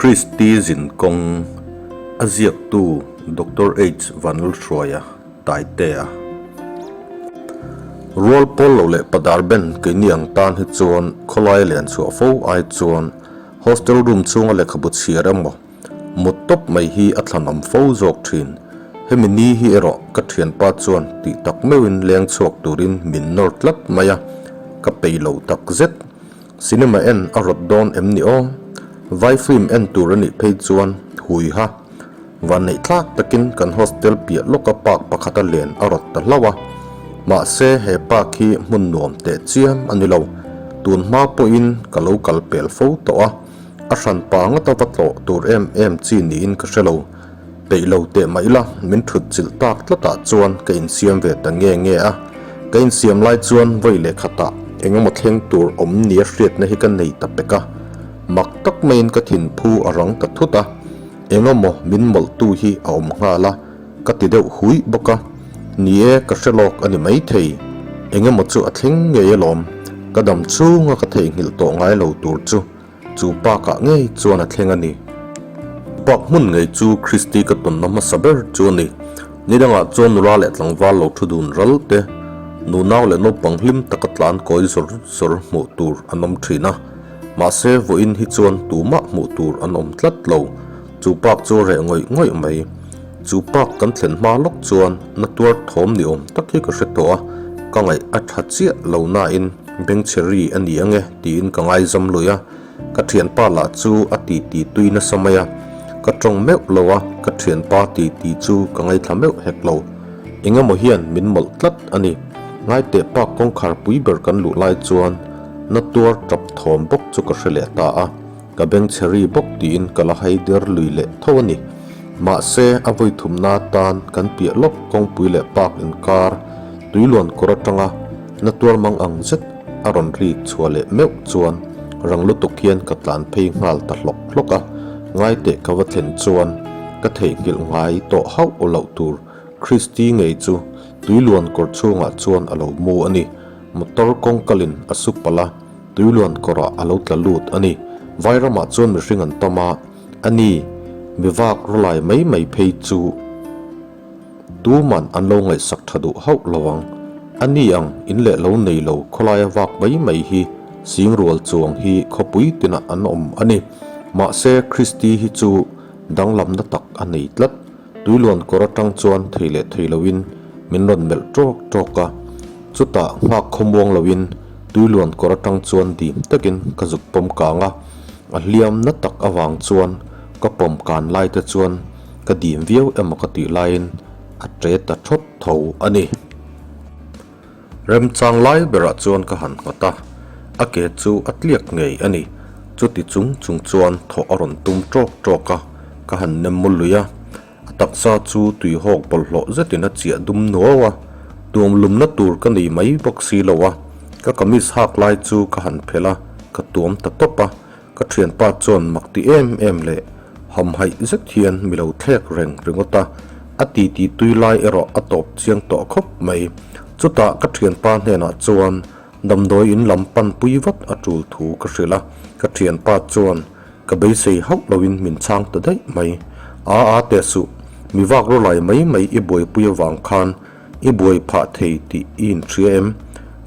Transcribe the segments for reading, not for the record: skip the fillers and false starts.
Christy zinkawng a ziaktu Doctor H Vanlalhruaia Taitea. Rual pawl lo leh padar ben keini ang tan hi chuan khawlai len chhuah fo ai chuan hostel room chhunga lehkhabu chhiar emaw mut tawp mai hi a thlanawm fo zawk thin. Hemi ni hi erawh ka thianpa chuan tih tak meuhin leng chhuak turin min nawr tlat mai a, ka peih lo tak zet. Cinema en a rawt dawn em ni aw? Vai film en tur a nih phei chuan hui ha. Vanneih thlak takin kan hostel piah lawka park pakhata len a rawt ta hlauh a. Mahse he park hi hmun nuam teh chiam a ni lo. Tun hma pawhin ka lo kal pel fo tawh a. A hran pa ngata va tlawh tur em em chi niin ka hre lo. Peih lo teh mah ila min thut chilh tak tlatah chuan ka insiam ve ta nge nge a. Ka insiam lai chuan vawi leh khatah eng emaw thleng tur awm nia hriatna hi ka nei ta pek a. Mak tak maiin ka thinphu a rang ta thut a. Eng emaw min mawlhtu hi a awm nghal a, ka ti deuh huih bawk a. Ni e, ka hre lawk a ni maithei. Eng emaw chu a thleng ngei alawm. Ka dam chhunga ka theihnghilh tawh ngai lo tur chu. Chu park-ah ngei chuan a thleng a ni. Park hmun ngei chu Christy ka tawnna hmasa ber chu a ni. Ni dangah chuan nula leh tlangval lo thu dun ral te, nunau leh naupang hlim taka tlan kawi zawr zawr hmuh tur an awm thin a. Mahse, vawiin hi chuan tumah hmuh tur an awm tlat lo. Chu park chu a reh ngawih ngawih mai. Chu park kan thlen hma lawk chuan na tuar thawm ni awm tak hi ka hre tawh a, ka ngaih a tha chiah lo nain bengchhe ri a ni ange tiin ka ngaizam lui a, ka thianpa lah chu a ti ti tui nasa mai a, ka tawng meuh lo a, ka thianpa ti ti chu ka ngaithla meuh hek lo. Engemaw hian min mawlh tlat a ni. Ngaiteh park kawngkhar pui ber kan luh lai chuan na tuar tap thawm bawk chu ka hre leh ta a. Ka bengchhe ri bawk tiin ka la hai der lui leh tho a ni. Mahse, a vawi thumna atan kan piah lawk kawngpui leh park inkar tuiluan kawr atanga na tuar mang ang zet a rawn rik chhuah leh meuh chuan rang lutuk hian ka tlan phei nghal ta hlawk hlawk a. Ngaiteh ka va thlen chuan ka theihnghilh ngai tawh hauh loh tur Christy ngei chu tuiluan kawr chhungah chuan a lo mu a ni. Motor kawngkalin a su palh a. Tuiluan kawrah a lo tla lut a ni. Vairamah chuan mihring an tam a, a ni, mi vak rawlai mai mai phei chu tuman an lo ngaihsak tha duh hauh lo ang. A ni ang, in leh lo nei lo khawlaia vak mai mai hi singrual chuang hi khawpui tinah an awm a ni. Mahse, Christy hi chu danglamna tak a nei tlat. Tuiluan kawr atang chuan thei leh thei loin min rawn melh tawk tawk a, chutah nghak khawmuang loin tuiluan kawr atang chuan dim takin ka zuk pawm kang a, a hliam na tak avang chuan ka pawm kan lai te chuan ka dim viau emaw ka tih laiin a tre ta thawt tho a ni. Remchang lai berah chuan ka han nghat a, a ke chu a tliak ngei a ni. Chuti chung chung chuan thawh a rawn tum tawk tawk a, ka han nem mul lui a. A taksa chu tuihawk bawlhhlawh zetin a chiah dum nuau a, tuam lumna tur ka nei mai bawk si lo a. Ka kamis hak lai chu ka han phelh a, ka tuam ta tawp a. Ka thianpa chuan mak ti em em leh hamhaih zet hian mi lo thlek reng ringawt a, a titi tui lai erawh a tawp chiang tawh khawp mai. Chutah ka thianpa hnenah chuan damdawi in lam pan pui vat a tul thu ka hrilh a, ka thianpa chuan ka beisei hauh loin min chhang ta daih mai. A a teh suh, mi vak rawlai mai mai i buaipui avang khan I buai phah thei tih i inhria em?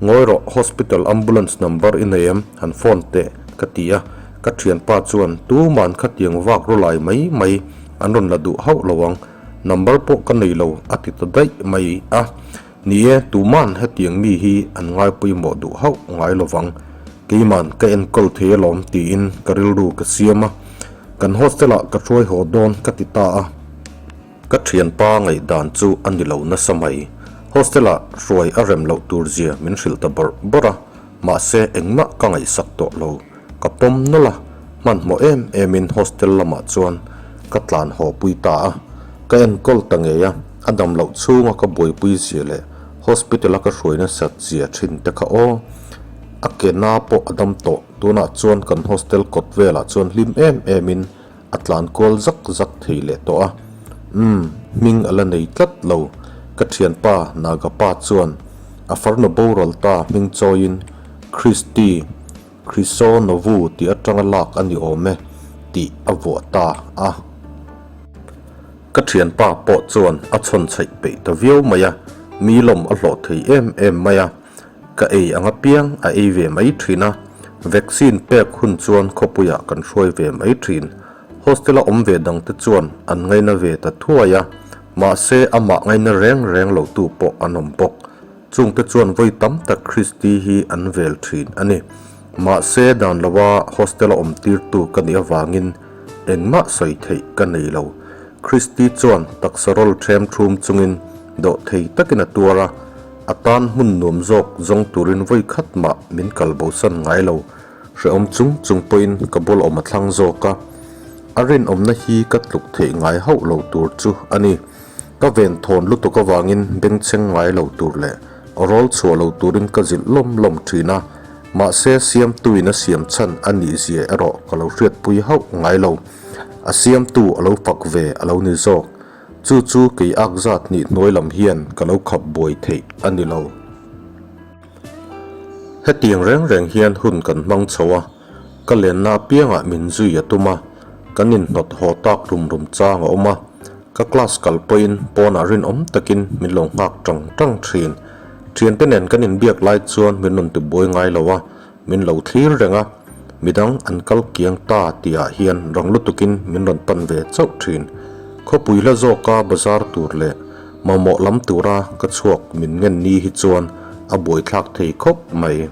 Ngawi rawh, hospital ambulance number i nei em? Han phone teh, ka ti a. Ka thianpa chuan, Tuman khatiang vak rawlai mai mai an rawn la duh hauh lo ang, number pawh ka nei lo, a ti ta daih mai a. Ni e, tuman hetiang mi hi an ngaipawimawh duh hauh ngai lo vang. Keiman ka enkawl thei alawm tiin ka rilru ka siam a. Kan hostel-ah ka hruai haw dawn ka ti ta a. Ka thianpa ngaihdan chu a ni lo nasa mai. Hostel-ah hruai a rem loh tur zia min hrilh ta bawrh bawrh a, mahse engmah ka ngaihsak tawh lo. Ka pawm nawlh a, hmanhmawh em emin hostel lamah chuan ka tlan haw pui ta a. Ka enkawl ta ngei a, a dam loh chhunga ka buaipui zia leh hospital-a ka hruai nasat zia thin te kha aw. A ke na pawh a dam tawh, tunah chuan kan hostel kawt velah chuan hlim em emin A tlan kual zak zak thei leh tawh a. Umm, hming a la nei tlat lo. Ka thianpa Nagapa chuan a farnu boral ta hming chawiin Christy, Chriso Novu tih atanga lak a ni awm e, tiin. tih a vuah ta a. Ka thianpa pawh chuan a chhawn chhaih peih ta viau mai a, mi lawm a hlawh thei em em mai a. Ka ei ang apiang a ei ve mai thin a, vaccine pek hun chuan khawpuiah kan hruai ve mai thin. Hostel-a awm ve dangte chuan an ngaina ve ta thuai a, mahse amah ngaina reng reng lotu pawh an awm bawk. Chungte chuan vawi tam tak Christy hi an vel thin a ni. Mahse dan lova hostel-a awm tirtu ka nih avangin engmah sawi theih ka nei lo. Christy chuan taksa rawl ṭhem ṭhum chungin dawh thei takin a tuar a, a tan hmun nuam zawk zawng turin vawi khat mah min kal bosan ngai lo. Hrehawm chung chung pawhin ka bul awm a thlang zawk a, a rinawmna hi ka tluk theih ngai hauh lo tur chu a ni. Ka ven thawn lutuk avangin bengchheng ngai lo tur leh rawl chhuah lo turin ka zilh lawm lawm thin a, mahse siamtuin a siam chhan a nih zia erawh ka lo hriatpui hauh ngai lo. A siamtu a lo fak ve a lo ni zawk. Chu chu kei ak zat hnih hnuai lam hian ka lo khap buai theih a ni lo. Hetiang reng reng hian hun kan hmang chho a, ka lenna apiangah min zui a tum a, kan inhnawt haw tak rum rum chang a awm a, ka class kal pawhin pawnah rinawm takin min lo nghak tang tang thin. Thiante nen kan inbiak lai chuan min rawn tibuai ngai lo a, min lo thlir reng a, midang an kal kiang ta tihah hian rang lutukin min rawn pan ve chauh thin. Khawpui hla zawka bazar tur leh mamawh lam tura ka chhuak min ngen ni hi chuan a buaithlak thei khawp mai.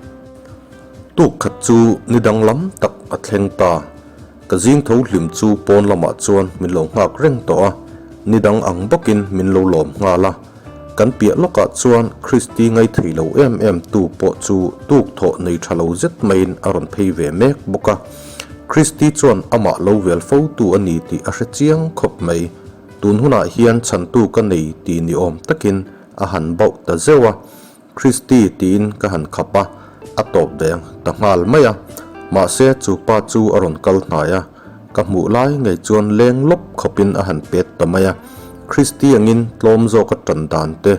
Tuk khat chu ni danglam tak a thleng ta. Ka zing tho hlim chu pawn lamah chuan min lo nghak reng tawh a, ni dang ang bawkin min lo lawm nghal a. Kan piah lawkah chuan Christy ngai thei lo em em tu pawh chu tuk thawh nei tha lo zet maiin a rawn phei ve mek bawk a. Christy chuan amah lo vel fo tu a ni tih a hre chiang khawp mai. Tun hunah hian chhantu ka nei tih ni awm takin a han bauh ta zeuh a. Christy tiin ka han khap a, a tawp ve ta nghal mai a. Mahse chu pa chu a rawn kal hnai a, ka hmuh lai ngei chuan leng lawp khawpin a han pet ta mai a. Christy angin tlawm zawka tan dan te,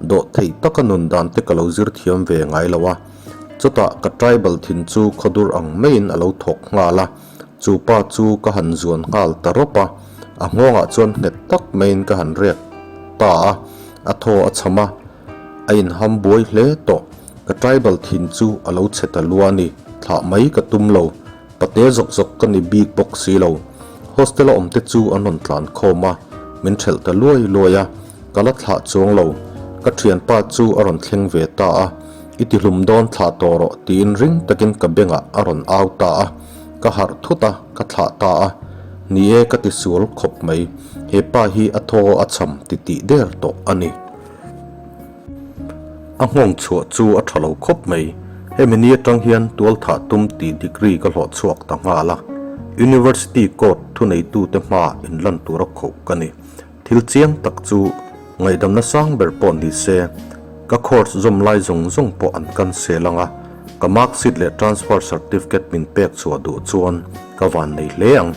dawh theih taka nun dan te ka lo zir thiam ve ngai lo a. Chutah ka tribal thin chu khawdur ang maiin a lo thawk nghal a, chu pa chu ka han zuan nghal ta rawp a, a nghawngah chuan nghet tak maiin ka han rek ta a, a thaw a chham a. A inham buai hle tawh. Ka tribal thin chu a lo chhe ta lua a ni. Thlah mai ka tum lo. Pate zawk zawk ka ni bik bawk si lo. Hostel a awmte chu an rawn tlan khawm a, min ṭhelh ta luai luai a. Ka la thlah chuang lo. Ka ṭhianpa chu a rawn thleng ve ta a. I ti hlum dawn thlah tawh rawh tiin ring takin ka bengah a rawn au ta a. Ka harh thut a, ka thlah ta a. Ni e ka ti sual khawp mai. He pa hi a thaw a cham titih der tawh a ni. A nghawng chhuah chu a tha lo khawp mai. Hemi ni atang hian tualthah tum tih degree ka hlawh chhuak ta nghal a. University court thuneitute hma inlan tura khoh ka ni. Thil chiang tak chu ngaihdamna sang ber pawh ni se, ka course zawm lai zawng zawng pawh an cancel ang a, ka mark sheet leh transfer certificate min pek chhuah duh chuan ka vannei hle ang.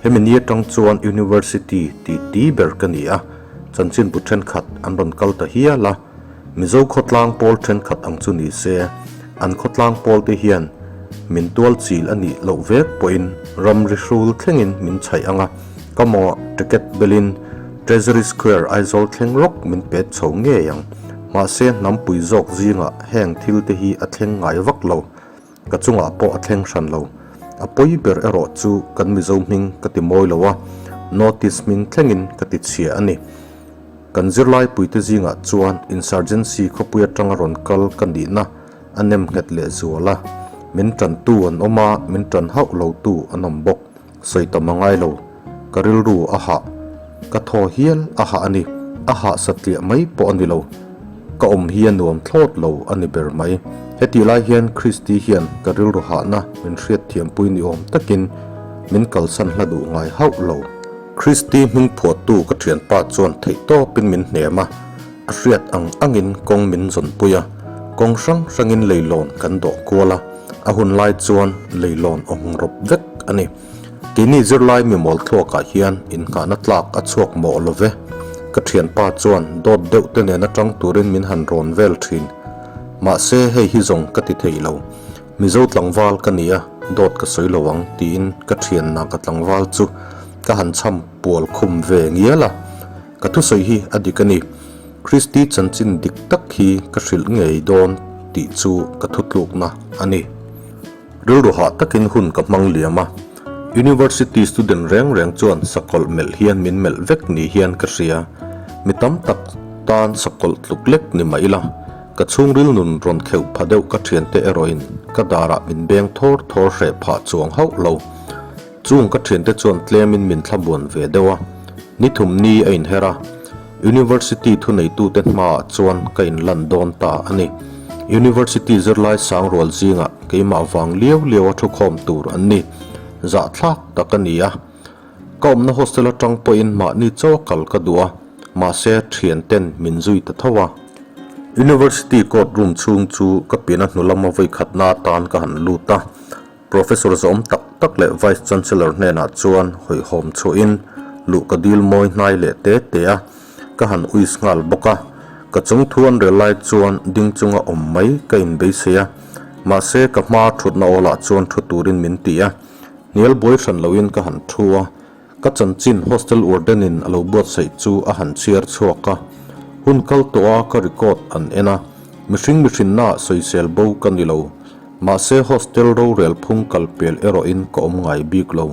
Hemi ni atang chuan University ti ti ber ka ni a. Chanchinbu thenkhat an rawn kal ta hial a, Mizo khawtlang pawl thenkhat ang chu ni se, an khawtlang pawl te hian min tual chil a nih loh vek pawhin ramri hrul thlengin min chhaih ang a, ka mawngah ticket belin Treasury Square Aizawl thleng rawk min pet chho ngei ang. Mahse hnampui zawk zingah heng thil te hi a thleng ngai vak lo. Ka chungah pawh a thleng hran lo. A pawi ber erawh chu kan Mizo hming ka ti mawi lo a, notice hming thlengin ka ti chhia a ni. Kan zirlai puite zingah chuan insurgency khawpui atanga rawn kal ka nihna a nem nghet leh zual a. Min tantu an awm a, min tan hauh lotu an awm bawk. Sawi tam a ngai lo. Ka rilru a hah. Ka thaw hial a hah a ni. A hah satliah mai pawh a ni lo. Ka awm hi a nuam thlawt lo a ni ber mai. Hetih lai hian Christy hian ka rilru hahna min hriatthiampui ni awm takin min kalsan hla duh ngai hauh lo. Christy hming phuahtu ka thianpa chuan theihtawpin min hnem a. A hriat ang angin kawng min zawnpui a, kawng hrang hrangin leilawn kan dawh kual a, a hun lai chuan leilawn awng rawp vek a ni. Keini zirlai mimawl thluakah hian innghahna tlak a chhuak mawh lo ve. Ka thianpa chuan dawt deuh te nen atang turin min han rawn vel thin. Mahse hei hi zawng ka ti thei lo. Mizo tlangval ka ni a. dawt ka sawi lo ang tiin ka thianna ka tlangval chu ka han chham pual khum ve ngial a. Ka thusawi hi a dik a ni. Kristi chanchin dik tak hi ka hrilh ngei dawn tih chu ka thutlukna a ni. Rilru hah takin hun ka hmang liam a, University student reng reng chuan sakawlh melh hian min melh vek ni hian ka hria. Mi tam tak tan sakawlh tluk lek ni mah ila, ka chhungril nun rawn kheuh pha deuh ka thiante erawhin ka darah min beng thawr thawr hreh phah chuang hauh lo. Chung ka thiante chuan tlemin min thlabuan ve deuh a, ni thum ni a inher a, University thuneitute hmaah chuan ka inlan dawn ta a ni. University zirlai sangrual zingah keimah vang liau liau a thukhawm tur an ni. Zahthlak tak a ni a. Ka awmna hostel atang pawhin mahni chaw a kal ka duh a, mahse thianten min zui ta tho a. University court room chhung chu ka pian a hnu lama vawikhatna atan ka han lut a. Professor zawm tak tak leh Vice Chancellor hnenah chuan hawihhawm chhuahin luh ka dil mawi hnai leh te te a, ka han uis nghal bawk a. Ka chung thu an rel lai chuan ding chunga awm mai ka inbeisei a, mahse ka hma thutna awlah chuan thu turin min ti a, hnial buai hran loin ka han thu a. Ka chanchin hostel warden-in a lo buatsaih chu a han chhiar chhuak a, hun kal tawh a ka record an en a, mihring mihrinnaah sawisel bo ka ni lo. Mahse hostel rorel phung kal pel erawhin ka awm ngai bik lo.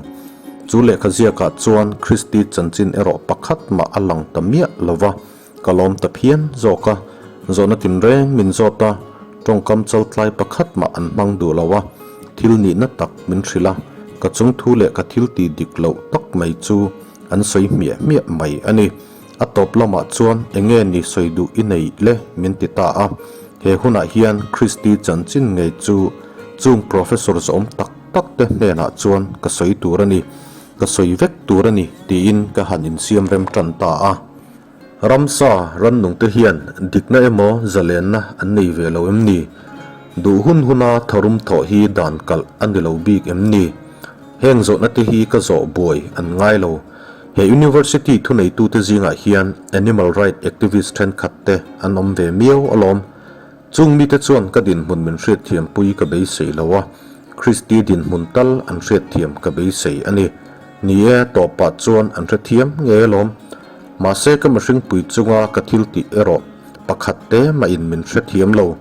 Chu lehkha ziakah chuan Christy chanchin erawh pakhat mah a lang ta miah lo va, ka lawm ta phian zawk a, zawhna tinreng min zawt a, tawngkam chaltlai pakhat mah an hmang duh lo a, thil nihna tak min hrilh a, ka chungthu leh ka thil tih dik loh tak mai chu an sawi hmiah hmiah mai a ni. A tawp lamah chuan eng nge ni sawi duh i neih le min ti ta a, he hunah hian Christy chanchin ngei chu chung professor zawm tak tak te hnenah chuan ka sawi tur a ni, ka sawi vek tur a ni tiin ka han insiam rem tan ta a. Ramsa rannung te hian dikna emaw zalenna an nei ve lo em ni? Duh hun huna tharum thawh hi dan kalh a ni lo bik em ni? Heng zawhna te hi ka zawh buai an ngai lo. He University thuneitute zingah hian animal right activist thenkhat te an awm ve miau alawm. Chung mite chuan ka dinhmun min hriatthiampui ka beisei lo a, Christy dinhmun tal an hriatthiam ka beisei a ni. Ni e, tawpah chuan an hrethiam ngei alawm. Mahse ka mihringpui chunga ka thil tih erawh pakhat te mahin min hrethiam lo.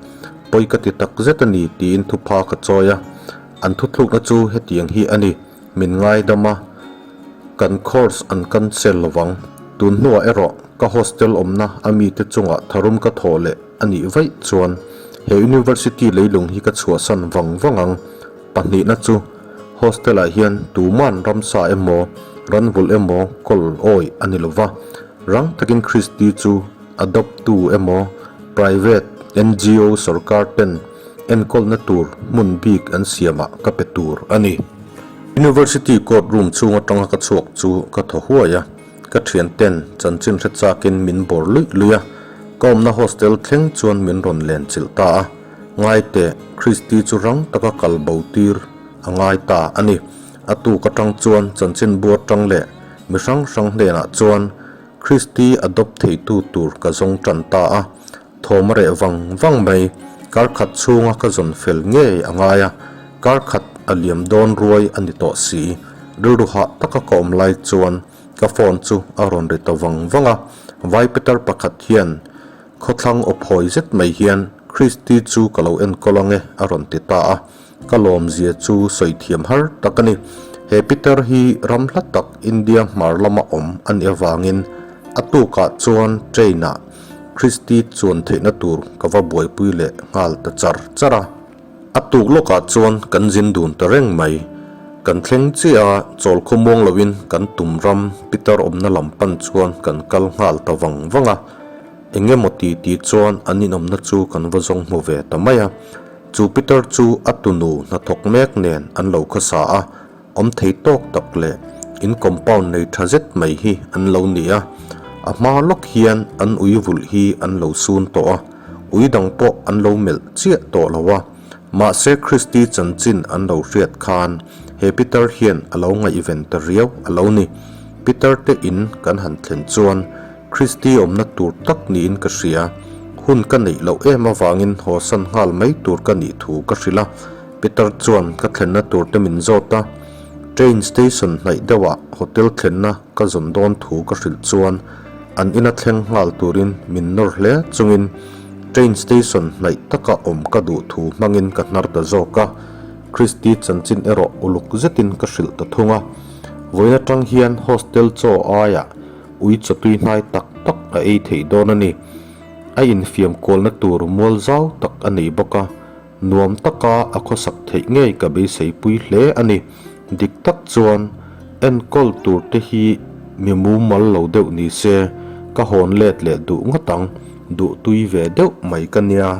Pawi ka ti takzet a ni tiin thupha ka chawi a. An thuthlukna chu hetiang hi a ni. Min ngaidam a, kan course an cancel lovang. Tun hnuah erawh ka hostel awmna a mite chungah tharum ka thawh leh a nih vaih chuan he university leilung hi ka chhuahsan vang vang ang. Pahnihna chu hostel ah hian tuman ramsa emaw ranvulh emaw kawl awih a ni lova, rang takin Christy chu adopt tu emaw private NGO sorkar ten enkawlna tur hmun bik an siamah ka pe tur a ni. University court room chhung atanga ka chhuak chu ka thaw huai a, ka thianten chanchin hre chakin min bawr luih luih a, ka awmna hostel thleng chuan min rawn len chilh ta a, ngaite Christy chu rang taka kal bo tir a ngai ta a ni. A tuk atang chuan chanchin bu atang leh mi hrang hrang hnenah chuan Christy adopt theitu tur ka zawng tan ta a, Thawm a reh vang vang mai. Kar khat chhunga ka zawn fel ngei a ngai a, kar khat a liam dawn ruai a ni tawh si. Rilru hah taka ka awm lai chuan ka phone chu a rawn ri ta vang vang a. Vai Peter pakhat hian khawthlang aw phawi zet mai hian Christy chu ka lo enkawl ange a rawn ti ta a. Ka lawmzia chu sawi thiam har tak a ni. He Peter hi ram hla tak India hmar lama awm a nih avangin a tukah chuan train-ah Christy chuan theihna tur ka va buaipui leh nghal ta char char a. A tuk lawkah chuan kan zin dun ta reng mai. Kan thleng chiah a, chawl khawmuang loin kan tum ram Peter awmna lam pan chuan kan kal nghal ta vang vang a. Eng emaw ti ti chuan an inawmna chu kan va zawng hmu ve ta mai a. Chu Peter chu a tunu hnathawk mek nen an lo khawsa a, awm thei tawk tak leh in compound nei tha zet mai hi an lo ni a, a hma lawk hian an ui vulh hi an lo sun tawh a, ui dang pawh an lo melh chiah tawh lo a, mahse Christy chanchin an lo hriat khan he Peter hian a lo ngaihven ta riau a lo ni. Peter te in kan han thlen chuan Christy awmna tur tak niin ka hria, hun ka neih loh em avangin haw san nghal mai tur ka nih thu ka hrilh a. Pitar chuan ka thlenna tur te min zawt a, train station hnaih deuhah hotel thlenna ka zawn dawn thu ka hrilh chuan an ina thleng nghal turin min nawr hle chungin train station hnaih taka awm ka duh thu hmangin ka hnar ta zawk a, Christy chanchin erawh uluk zetin ka hrilh ta thung a. Vawiin atang hian hostel chaw aiah ui chawtui hnai tak tak a ei theih dawn a ni. A infiam kualna tur mual zau tak a nei bawk a, nuam taka a khawsak theih ngei ka beisei pui hle a ni. Dik tak chuan enkawl tur te hi mi mumal lo deuh ni se, ka hawn let leh duh ngawt ang, duh tui ve deuh mai ka nia.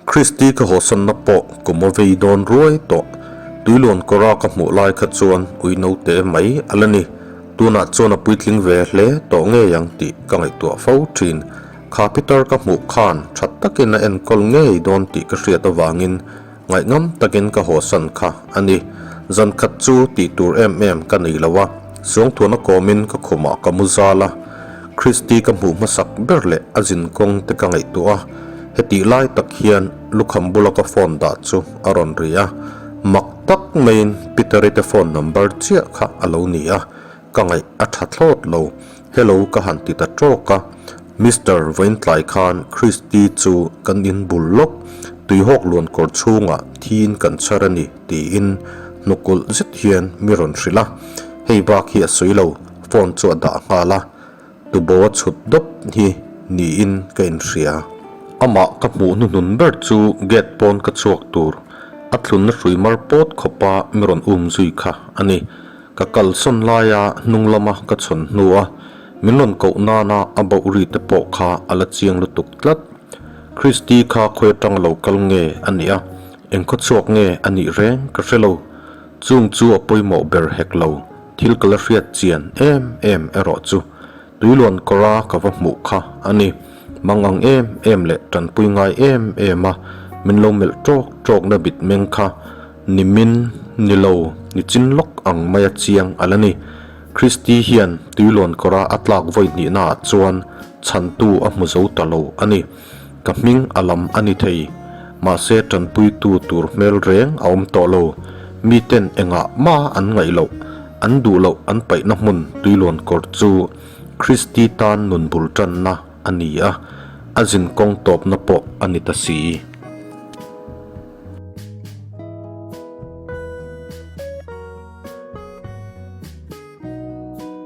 Christy ka hawsanna pawh kum a vei dawn ruai tawh. Tuilawn kawra ka hmuh lai kha chuan ui naute mai a la ni. Tunah chuan a puitling ve hle tawh ngei ang tih ka ngaihtuah fo thin. Kha pitar ka hmuh khan that takin a enkawl ngei dawn tih ka hriat avangin ngaihngam takin ka hawsan kha a ni. Zan khat chu tih tur em em ka nei lo a, suangthuana kawmin ka khumah ka mu zal a. Christy ka hmuh hmasak ber leh a zinkawng te ka ngaihtuah a. Hetih lai tak hian lukham bula ka phone dah chu a rawn ri a, mak tak maiin Peter-i te phone number chiah kha a lo ni a, ka ngaih a tha thlawt lo. Hello ka han ti ta tawk a, Mister Vaintlai khan Christy chu kan in bul lawk, tuihawk luan kawr chhungah thiin kan chhar a ni tiin hnukulh zet hian mi rawn hrilh a, hei bak hi a sawi lo, phone chu a dah nghal a. Tubo a chhut dawp hi niin ka inhria. Amah ka hmuh hnuhnun ber chu gate pawn ka chhuak tur a thlunna hrui mar pawt khawpa mi rawn um zui kha a ni. Ka kalsawn laia hnung lama ka chhawn hnu a min rawn koh nana a bauh ri te pawh kha a la chiang lutuk tlat. Christy kha khawi atang lo kal nge a nih a, eng khaw chhuak nge a nih reng ka hre lo. Chung chu a pawimawh ber hek lo. Thil ka la hriat chian em em erawh chu tuiluan kawra ka va hmuh kha a ni. Mang ang em em leh tanpui ngai em em a min lo melh tawk tawkna bit meng kha ni min ni lo ni chin lawk ang maia chiang a la ni. Christy hian tuiluan kawra a tlak vawi hnihnaah chuan chhantu a hmu zo ta lo a ni. Ka hming a lam a ni thei. Mahse tanpuitu tur hmel reng a awm tawh lo. Miten engah mah an ngaih loh, an duh loh an paihna hmun tuilawn kawr chu Christy tan nun bul tanna a ni a, a zin kawng tawpna pawh a ni ta si.